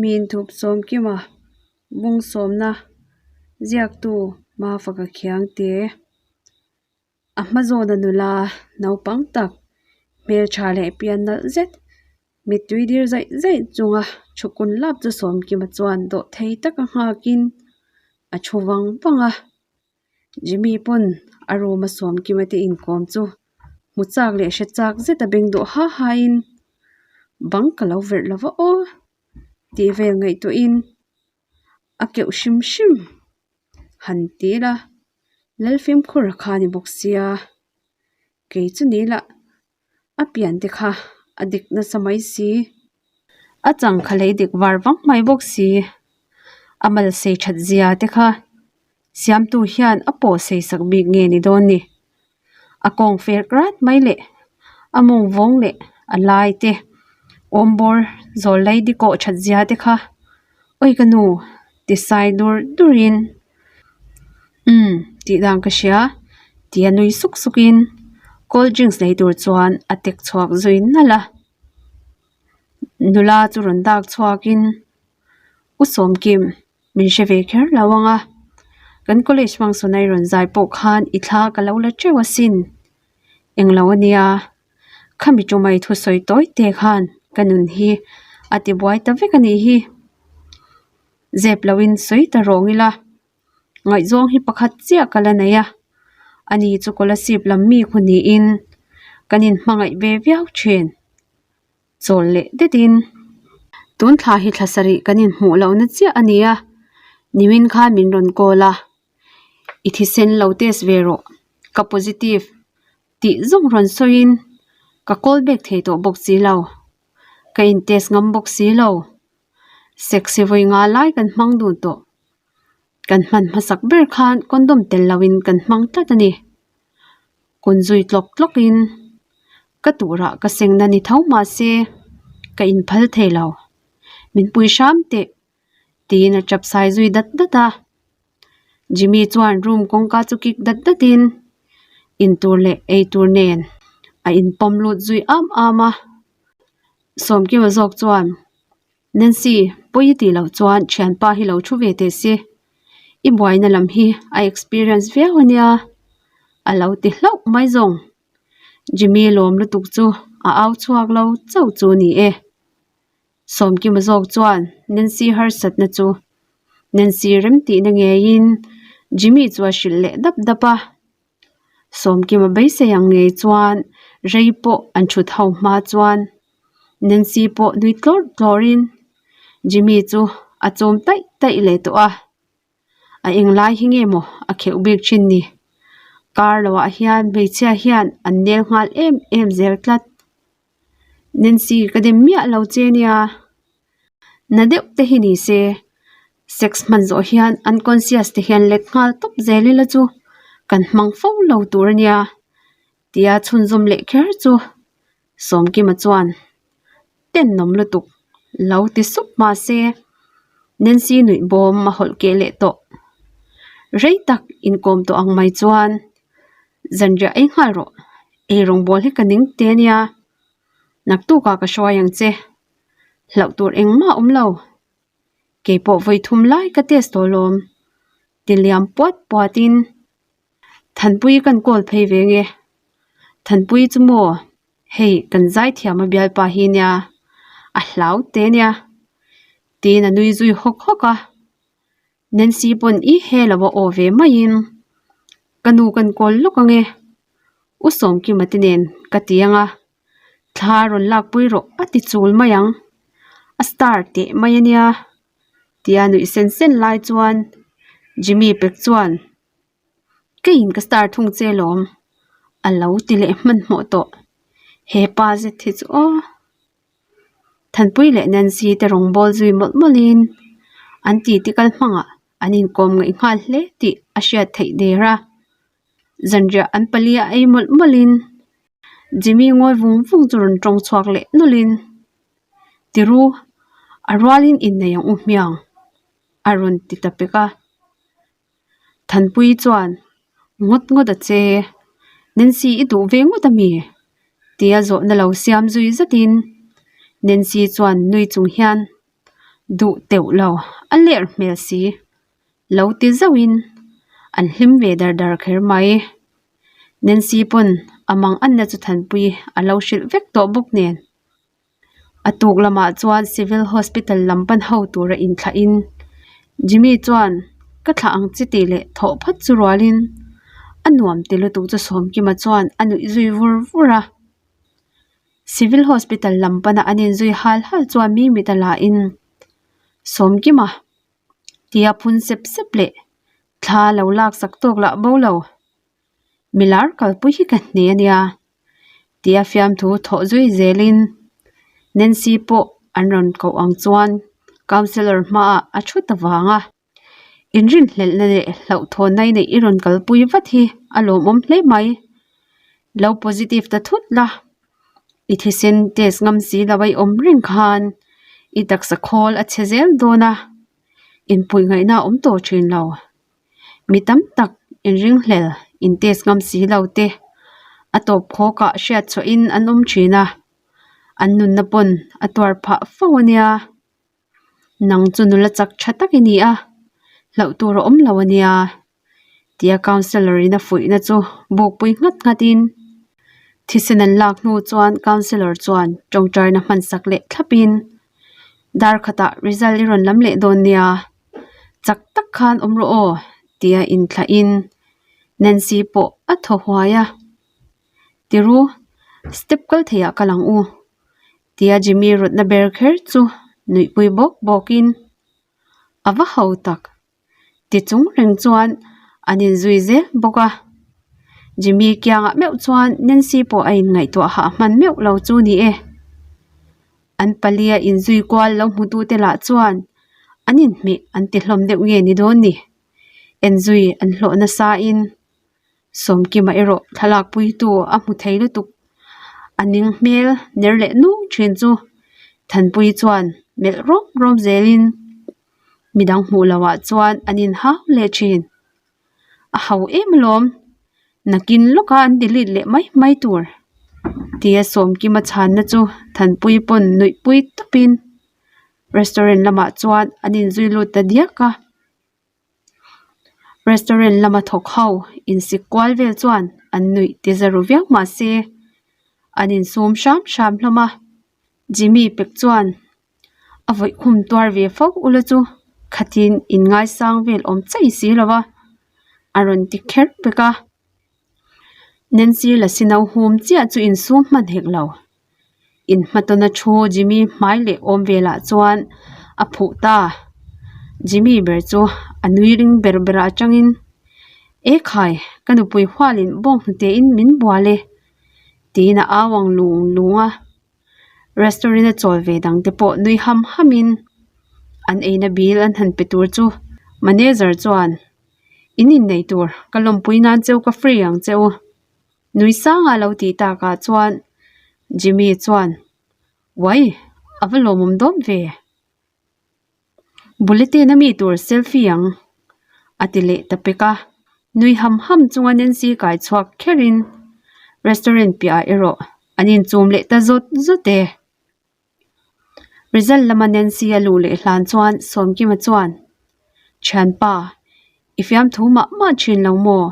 Min thup sawmkima bung sawmna ziaktu Mafaka Khiangte a hma zawna nula naupang tak hmeltha leh pian nalh zet mittui dir zaih zaih chunga thukun lap chu sawmkima chuan dawh thei taka nghakin a thu vang vang a. Jimmy pawn a room a sawmkima te inkawm chu hmu chak leh hre chak zet a beng duh ha ha in bang ka lo verh lo va aw tih vel ngaihtuah in a keuh hrim hrim han ti ila Lalfimkhur a kha ni bawk sia kei chu ni lah a pian te kha a dik nasa mai si a changkha lei dik var vang mai bawk si a mal sei that zia te kha siamtu hian a pawh sei sak bik nge ni dawn ni a kawng fer rat mai leh a mawng vawng leh a lai te awm bawr zawl lei di kawh that zia te kha awi ka nu ti sai dur dur in umm tih dan ka hria tih a nui suk suk in cold drinks lei tur chuan a tek chhuak zui nalh a nula chu rawn dak chhuak in u sawmkim min hre ve kher lo ang a kan college hmang sawn a i rawn zai pawh khan i thla ka lo la teuh asin englo ania khami tumai thusawi tawi te khan ka nun hi a ti buai ta vek anih hi. Zep loin sawi ta rawng ila, ngaihzawng hi pakhat chiah ka la nei a, ani chu Kolasib lam mi khu niin kan inhmangaih ve viau thin. Chawl leh detin tun thla hi thla sarih kan inhmuh lohna chiah a ni a, nimin khan min rawn call a, i thisen lo test ve rawh, ka positive tih zawng rawn sawiin ka call back thei tawh bawk si lo. Ka in test ngam bawk si lo. Sexy vawi nga lai kan hmang dun tawh. Kan hman hmasak ber khan condom tel lo in kan hmang tlat a ni. Kun zui tlawk tlawk in ka turah ka seng na ni tho mahse ka in phal thei lo. Min pui hram teh tiin a tap sai zui dat dat a. Jimmy chuan room kawngka chu kik dat dat in intur leh eitur nen a inpawm lut zui am am a. Sawmkima zawk chuan Nancy pawi i tih loh chuan thianpa hi lo thu ve teh se i buaina lam hi a experience viau ania a lo ti hlauh mai zawng. Jimmy lawm lutuk chu a au chhuak lo chauh chu a ni e. Sawmkima zawk chuan Nancy harsatna chu Nancy remtihna ngeiin Jimmy chu a hrilh leh dap dap a. Sawmkima beisei ang ngei chuan rei pawh an thut ho hma chuan Nancy pawh nui tlawr tlawrin Jimmy chu a chawm taih taih leh tawh a. A englai hi nge maw a kheuh bik thin ni? Kar lohah hian hmeichhia hian an nel nghal em em zel tlat. Nancy ka dem miah lo che nia. Na deuh te hi ni se sex hman zawh hian unconscious te hian let nghal tawp zel ila chu kan hmang fo lo tur ania tia chhunzawm leh kher chu Sawmkima chuan tenawm lutuk lo ti sup mahse Nancy nuih bawm a hawlh keh leh tawh. Rei tak inkawm tawh ang mai chuan Zanriah ei nghal rawh, ei rawngbâwl hi ka ning teh ania, naktukah ka hruai ang che, hlauh tur engmah a awm lo, keipawh vawi thum lai ka test tawh lawm, ti liam puat puatin Thanpui kan kawl phei ve nge, Thanpui chu maw hei kan zaithiam a bialpa hi nia, a hlau teh ania, tiin a nui zui hawk hawk a. Nancy pawn i he lo a aw ve maiin ka nu kan kawl lawk ange U Sawmkima te nen ka ti anga thla rawn lakpui rawh a ti chul mai ang a star teh mai ania tia nuih sen sen lai chuan Jimmy pek chuan keiin ka star thung che lawm a lo ti leh hmanhmawh tawh hepa zet hi chu aw. Thanpui leh Nancy te rawn bawl zui mawlh mawlhin an titi kal hmangah an inkawm ngaih nghal hle tih a hriat theih der a. Zanriah an pali a ei mawlh mawlhin Jimmy ngawi vung vung chu rawn tawng chhuak leh nawlhin Tiru a rualin innei ang u hmiang a rawn ti ta pek a. Thanpui chuan ngawt ngawt a che, Nancy i duh ve ngawt ami? Tia zawhna lo siam zui zatin Nancy chuan nui chung hian. Duh teuh lo, a lerh hmel si. Lo ti zauhin an hlim ve dar dar kher mai. Nancy pawn a mang anna chu Thanpui a lo hrilh vek tawh bawk nen. A tuk lamah chuan Civil Hospital lam pan ho tura inthlahin Jimmy chuan ka thlah ang che tih leh thawh phawt chu rualin a nuam ti lutuk chu Sawmkima chuan a nuih zui vur vur a. Civil Hospital lam pana an inzui hal hal chuan mi mit a la in Sawmkima tia phun sep sep leh thla lo laksak tawk lah bo lo. Milar kalpui hi ka hne a nia tia fiamthu thawh zui zelin Nancy pawh an rawn koh ang chuan councellor hmaah a thu ta vang a. Inrinhlelhna leh hlauhthawnna i neih i rawn kalpui vat hi a lawmawm hle mai. Lo positive ta thut la, i thisen test ngam si lo a i awm reng khan i taksa khawl a chhe zel dawn a, inpuih ngaihna a awm tawh thin lo. Mi tam tak inringhlel in test ngam si lo te a tawp khawkah hriat chhuahin an awm thin a, an nunna pawn a tuar phah fo a nia. Nang chu nula chak tha tak i ni a, hlauh tur a awm lo a nia tia councellor in a fuihna chu bukpui nghat nghat in thisen an lak hnu chuan councellor chuan tawngtaina hmansak leh thlap in dar khatah result i rawn lam leh dawn nia chak tak khan awm rawh aw tia inthlah in Nancy pawh a thaw huai a tiru step kal theih ah ka lang u. Tia Jimmy rawtna ber kher chu nuihpui bawk bawkin a va ho tak ti chung reng chuan an inzui zel bawk a. Jimmy kiangah meuh chuan Nancy pawh a inngaihtuah hah hman meuh lo chu ni e. An palia inzui kual lo hmutute lah chuan an inhmeh an ti hlawm deuh nge ni dawn ni. Enzui an hlawh nasain Sawmkima erawh thlalak puitu a hmu thei lutuk. A ning hmel ner leh nung thin chu Thanpuii chuan melh rawm rawm zelin midang hmuh lohah chuan an inhau leh thin. A ho em alawm, nakin lawka an delete leh mai mai tur tia Sawmkima chhanna chu Thanpuii pawn nuihpui tawpin restaurant lamah chuan an inzui lut ta diak a. Restaurant lama thawk ho insik kual vel chuan an nuih ti za ru viau mah se an insum hram hram hlawm a Jimmy pek chuan a vawih khum tuar ve fo ula chu khatin in ngaisang vel awm chei si lo va a rawn ti kher pek a Nancy la si no hum chiah chu insum hman hek lo. Inhmatawna thu Jimmy hmai leh awm velah chuan a phuh ta. Jimmy ber chu a nui ring ber ber ah atangin E khai, ka nupui hualin bawng hnute in min bual e tiin a au ang lung lung a. Restaurant a chawl ve dang te pawh nui ham ham in an eina bil an han pe tur chu manager chuan In innei tur ka lawmpui nan cheu ka free ang che u. Nui sanga lo tih takah chuan Jimmy chuan, Uai, a va lawmawm dawm ve. Bulletin a mi tur selfie ang, a ti leh ta pek a. Nui ham ham chunga Nancy kai chhuak kherin restaurant piahah erawh an inchum leh ta zawt zawt e. Result lama Nancy a luh leh hlan chuan Sawmkima chuan, Thianpa, i fiamthu mah mah thin lo maw?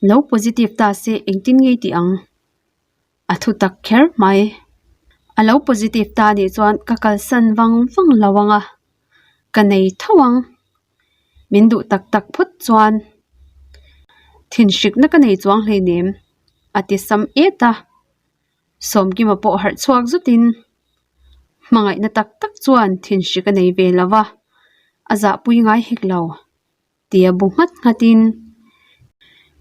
Lo positive ta se engtin ngei tih ang? A thu tak kher mai. A lo positive ta nih chuan ka kalsan vang vang lo ang a, ka nei tho ang. Min duh tak tak phawt chuan thinhrikna ka nei chuang hleinem, a ti sam et a. Sawmkima pawh harh chhuak zutin hmangaihna tak tak chuan thinhrik a nei ve lo va, a zahpui ngai hek lo tia bu nghat nghatin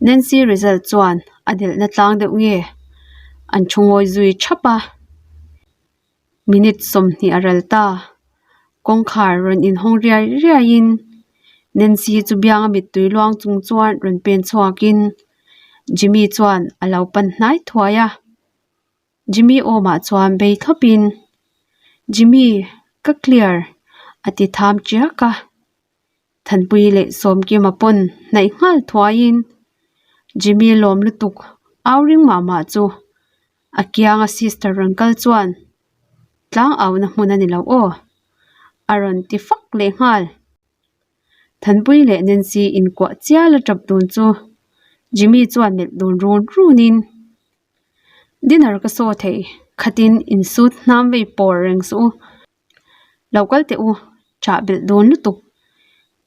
Nancy result chuan a delhna tlang deuh nge an thu ngawi zui thap a. Minute 20 a ral ta, kawngkhar rawn inhawng riai riaiin Nancy chu bianga mittui luang chung chuan rawn pen chhuakin Jimmy chuan a lo pan hnai thuai a. Jimmy awmah chuan bei thlawpin, Jimmy, ka clear a ti tham tiak a. Thanpui leh Sawmkima pawn hnaih nghal thuaiin Jimmy lawm lutuk au ring mah mah chu a kianga sister rawn kal chuan tlang auna hmun a ni lo aw. A rawn ti fak leh nghal. Thanpui leh Nancy inkuah chial a tap dun chu Jimmy chuan melh dun run runin, Dinner ka saw thei, khatin insut hnam vei pawr reng suh u. Lo kal teh u, chah belh dawn lutuk,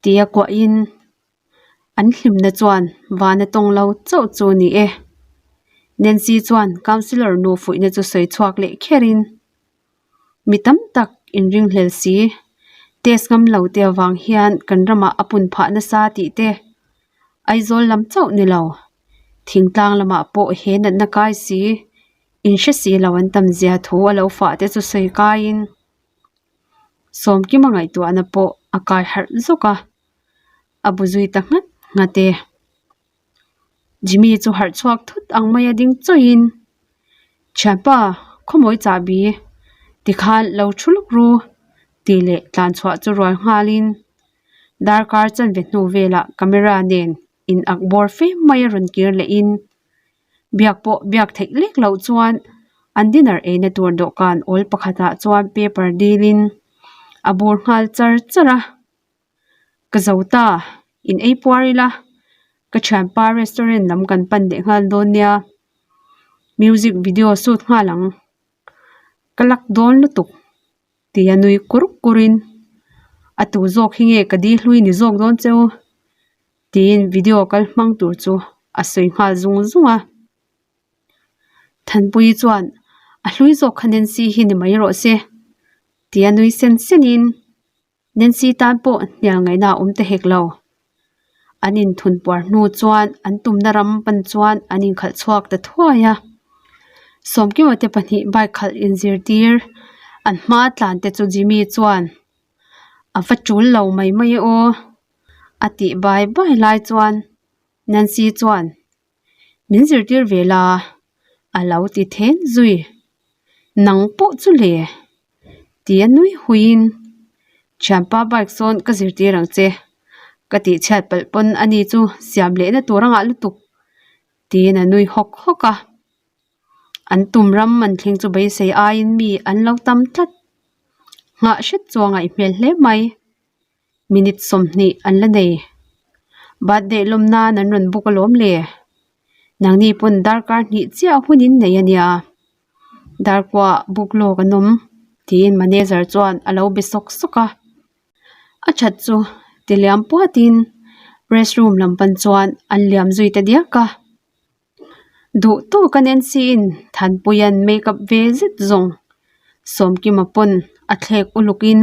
tia kuahin an hlimna chuan van a tawng lo chauh chu a ni e. Nancy chuan councillor nu fuihna chu sawi chhuak leh kherin, Mi tam tak inringhlel si, test ngam lo te avang hian kan ramah a pun phah nasa tih te, Aizawl lam chauh ni lo, thingtlang lamah pawh he natna kai si, inhre si lo an tam zia thu a lo fah te chu sawi kaiin Sawmkima ngaihtuahna pawh a kai harh zawk a, a bu zui ta nghat nghat e. Jimmy chu harh chhuak thut ang mai a ding chawih in, Thianpa, khawmawi chahbi tikhan lo thu lawk ru tih leh tlan chhuah chu rual nghalin darkar chanve hnu velah camera nen in ak bawr fe mai a rawn kir leh in biak pawh biak theih lek loh chuan an dinner eina tur dawhkan awl pakhatah chuan paper dil in a bur nghal char char a ka zo ta in ei puar ila ka thianpa restaurant lam kan pan leh nghal dawn nia music video shoot nghal ang ka lak dawn lutuk. Tia nui kur kur in a tu zawk hi nge ka di hlui ni zawk dawn cheu tiin video kal hmang tur chu a sawi nghal zung zung a. Thanpuii chuan a hlui zawk kha Nancy hi ni mai rawh se tia nui sen sen in Nancy tan pawh hnial ngaihna a awm ta hek lo. An inthun puar hnu chuan an tumna ram pan chuan an inkhalh chhuak ta thuai a. Sawmkima te pahnih bike khalh inzirtir an hma tlan te chu Jimmy chuan a va tul lo mai mai e aw a tih bai bai lai chuan Nancy chuan Min zirtir ve la a lo ti then zui. Nang pawh chu le tia nui huiin thianpa bike sawn ka zirtir ang che ka tih chhiat palh pawn ani chu siam lehna tur a ngah lutuk tiin a nui hawk hawk a. An tum ram an thleng chu beisei aiin mi an lo tam tlat. Nghah hret chu a ngaihhmel hle mai. Minute 20 an la nei. Birthday lawm nan an rawn book alawm le. Nangni pawn darkar hnih chiah hun in nei a nia. Darkua book lawk an awm tiin manager chuan a lo be sawk sawk a. A that chu ti liam puatin restroom lam pan chuan an liam zui ta diak a. Duh tawk a Nancy in Thanpuia'n make up ve zet zawng Sawmkima pawn a thlek uluk in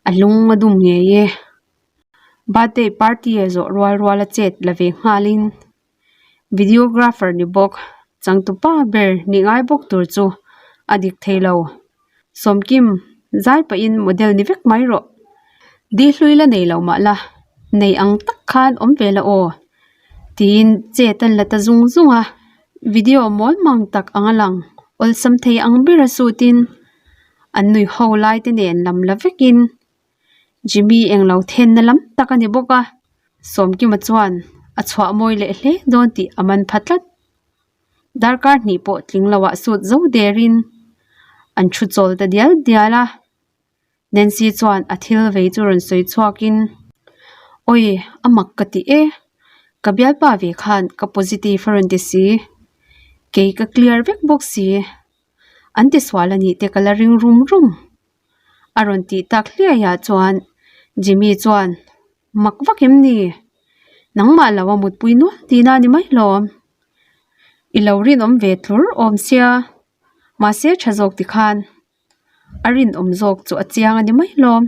a lung a dum ngei e. Birthday party a zawh rual rual a chet la ve nghal in videographer ni bawk changtupa ber ni ngai bawk tur chu a dik thei lo. Sawmkim, zai pahin model ni vek mai rawh. Di hlui la nei lo mah la, nei ang tak khan awm ve la aw. Tiin chet an la ta zung zung a, video mawl mang tak ang a lang, awlsam thei ang bera sutin an nui ho lai te nen lam la vekin Jimmy englo thenna lam tak a ni bawk a, Sawmkima chuan a chhuah mawi leh hle dawn tih a man pha tlat. Darkar hnih pawh tling lo ah suit zo derin an thu chawl ta dial dial a. Nancy chuan a thil vei chu rawn sawi chhuakin, Awi, a mak ka ti e. Ka bialpa ve khan ka positive a rawn ti si. Kei ka clear vek bawk si. An ti sual a nih te ka la ring rum rum. A rawn tih tak hliai ah chuan Jimmy chuan, Mak vak em ni? Nangmah lo a mutpui nual tihna a ni mai lawm. I lo rinawm ve tlur awm sia, mahse tha zawk tikhan a rinawm zawk chu a chiang a ni mai lawm.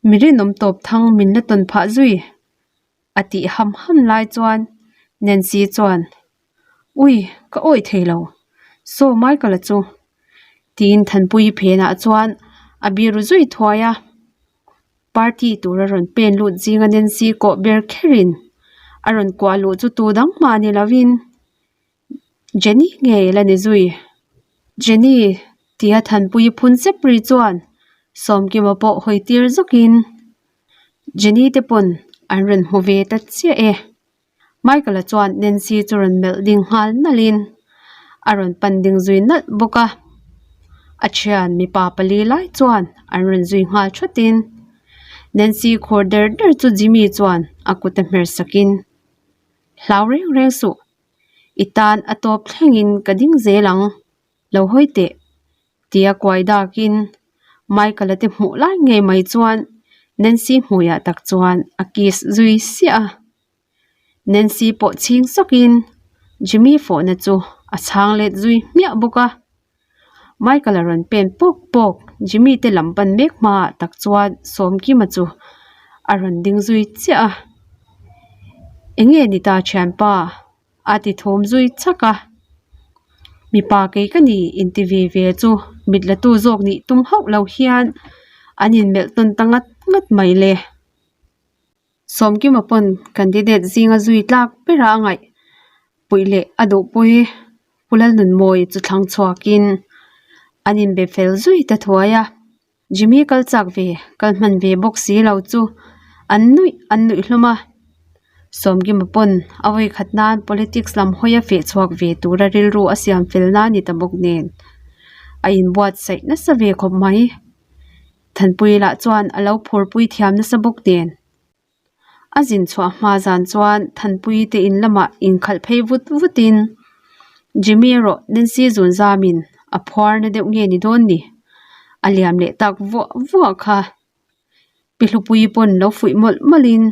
Mi rinawm tawp thang min la tawn phah zui a tih ham ham lai chuan Nancy chuan, Ui, ka awih thei lo, saw Michael-a chu tiin Thanpuii phenah chuan a biru zui thuai a. Party tura rawn pen lut zinga Nancy kawh ber kherin a rawn kuah luh chu tu dang mah ni lovin Jenny ngei la ni zui. Jenny tia Thanpuii phun sep ri chuan Sawmkima pawh hawi tir zawkin Jenny te pawn an rawn hmu ve ta chiah e. Michael-a chuan Nancy chu rawn melh ding nghal nalhin a rawn pan ding zui nalh bawk a. A thian mipa pali lai chuan an rawn zui nghal thatin Nancy khur der der chu Jimmy chuan a kut a hmer sakin, Hlau reng reng suh, i tan a tawp thlengin ka ding zel ang, lo hawi teh tia kuai dakin Michael-a te hmuh lai ngei mai chuan Nancy hmuiah tak chuan a kiss zui siah a. Nancy pawh chhing sawkin Jimmy fawhna chu a chhang let zui hmiah bawk a. Michael-a rawn pen pawk pawk Jimmy te lam pan mek hmaah tak chuan Sawmkima chu a rawn ding zui chiah a. Enge ni ta thianpa? A ti thawm zui chak a. Mipa kei ka ni inti ve ve chu mit la tu zawk nih tum hauh lo hian an inmelh tawn ta ngat ngat mai le. Sawmkima pawn candidate zinga zui tlak bera a ngaih puih leh a duhpui Pu Lalnunmawi chu thlang chhuakin an inbe fel zui ta thuai a. Jimmy kal chak ve, kal hman ve bawk si lo chu an nuih an nuih hlawm a. Sawmkima pawn a vawikhat nan politics lam hawi a feh chhuak ve tura rilru a siam fel na a ni ta bawk nen a inbuatsaih nasa ve khawp mai. Thanpui lah chuan a lo phurpui thiam nasa bawk nen. A zin chhuah hma zan chuan Thanpui te in lamah inkhalh phei vut vutin Jimmy erawh Nancy zun zamin a phuar na deuh nge ni dawn ni? A liam leh tak vuah vuah kha. Pi Hlupuii pawn lo fuih mawlh mawlhin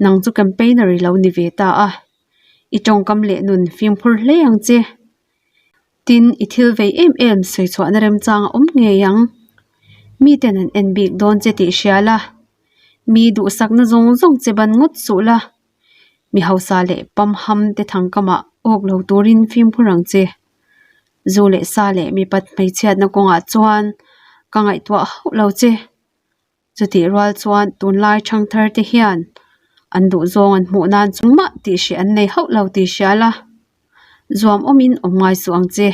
Nang chu campaigner i lo ni ve ta a, i tawngkam leh nun fimkhur hle ang che. Tin, i thil vei em em sawi chhuahna remchang a awm ngei ang. Miten an en bik dawn che tih hria la, mi duhsakna zawng zawng che ban ngawt suh la, mi hausa leh pamham te thangkamah awk lo turin fimkhur ang che. Zu leh sa leh mipat hmeichhiatna kawngah chuan ka ngaihtuah hauh lo che. Chutih rual chuan tunlai thangthar te hian an duhzawng an hmuh nan chu mah tih hreh an nei hauh lo tih hria la, zuam awmin awm ngai suh ang che.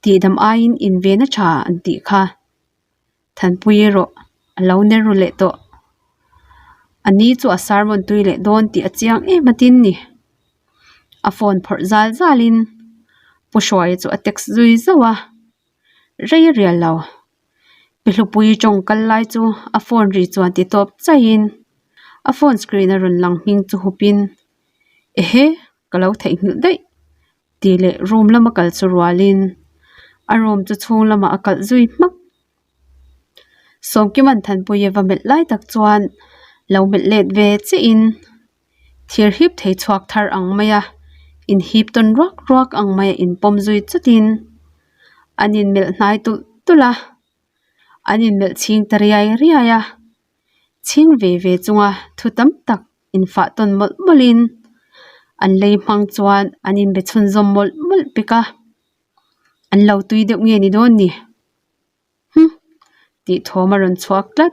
Tihdam aiin inven a tha an tih kha. Thanpui erawh a lo ner ru leh tawh. A ni chu a sermon tui leh dawn tih a chiang em atin ni. A phone phawrh zal zalin Pu Hruaia chu a text zui zauh a. Rei a rial lo. Pi Hlupuii tawng kal lai chu a phone ri chuan ti tawp chaihin a phone screen a rawn lang hming chu hupin Ehe ka lo theihnghilh daih tih leh room lama kal chu rualin a room chu chhung lamah a kalh zui hmak. Sawmkima'n Thanpuia va melh lai tak chuan lo melh let ve chiahin Thir hip thei chhuak thar ang mai a, inhip tawn ruak ruak ang mai a inpawm zui chutin an inmelh hnai tulh tulh a, an inmelh chhing ta riai riai a, chhing ve ve chunga thu tam tak infah tawn mawlh mawlhin an lei hmang chuan an inbe chhunzawm mawlh mawlh pek a, an lo tui deuh nge ni dawn ni. Hum! tih thawm a rawn chhuak tlat.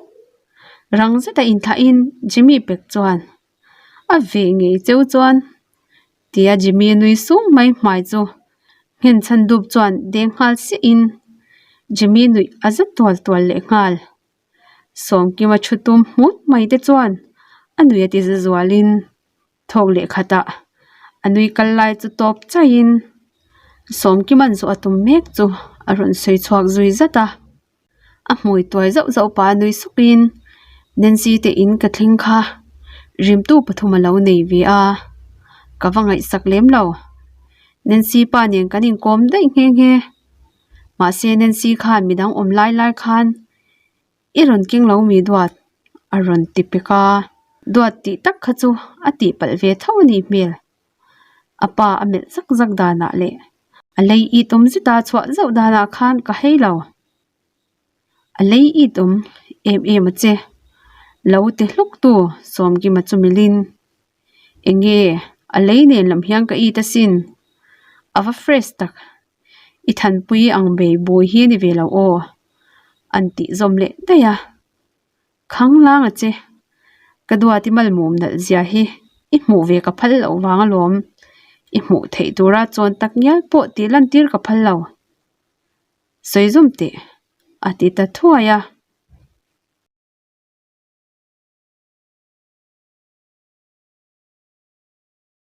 Rang zeta inthlahin Jimmy pek chuan a ve ngei cheu chuan tia Jimmy nui sung mai hmai chu nghen chhan dup chuan deng nghal siahin Jimmy nuih a za tual tual leh nghal. Sawmkima thu tum hmut mai te chuan a nui a ti za zualin Thawk leh khatah a nui kal lai chu tawp chaihin Sawmkima'n zawh a tum mek chu a rawn sawi chhuak zui zat a. A hmui tuai zauh zauh pah a nui sukin Nancy te in ka thleng kha rimtu pathum a lo nei ve a, ka va ngaihsak lem lo. Nancy pa nen kan inkawm daih nghe nghe. Mahse Nancy khan midang awm lai lai khan I rawn keng lo mi duat? a rawn ti pek a, duat tih tak kha chu a tih palh ve tho a nih hmel. A pa a melh zak zak danah leh a lei it awm zeta chhuah zauh danah khan ka hei lo. A lei it awm em em a che. Lo ti hluk tu Sawmkima chu milin, Enge a lei nen lam hian ka it asin. A va fresh tak. I thanpui ang bei bui hi a ni ve lo aw, an tih zawm leh daih a. Khang lang a che, ka duat i malmum nalh zia hi i hmuh ve ka phal loh vang alawm, i hmuh theih tura chawn tak ngial pawh tih lantir ka phal lo. Sawi zawm teh, a ti ta thuai a.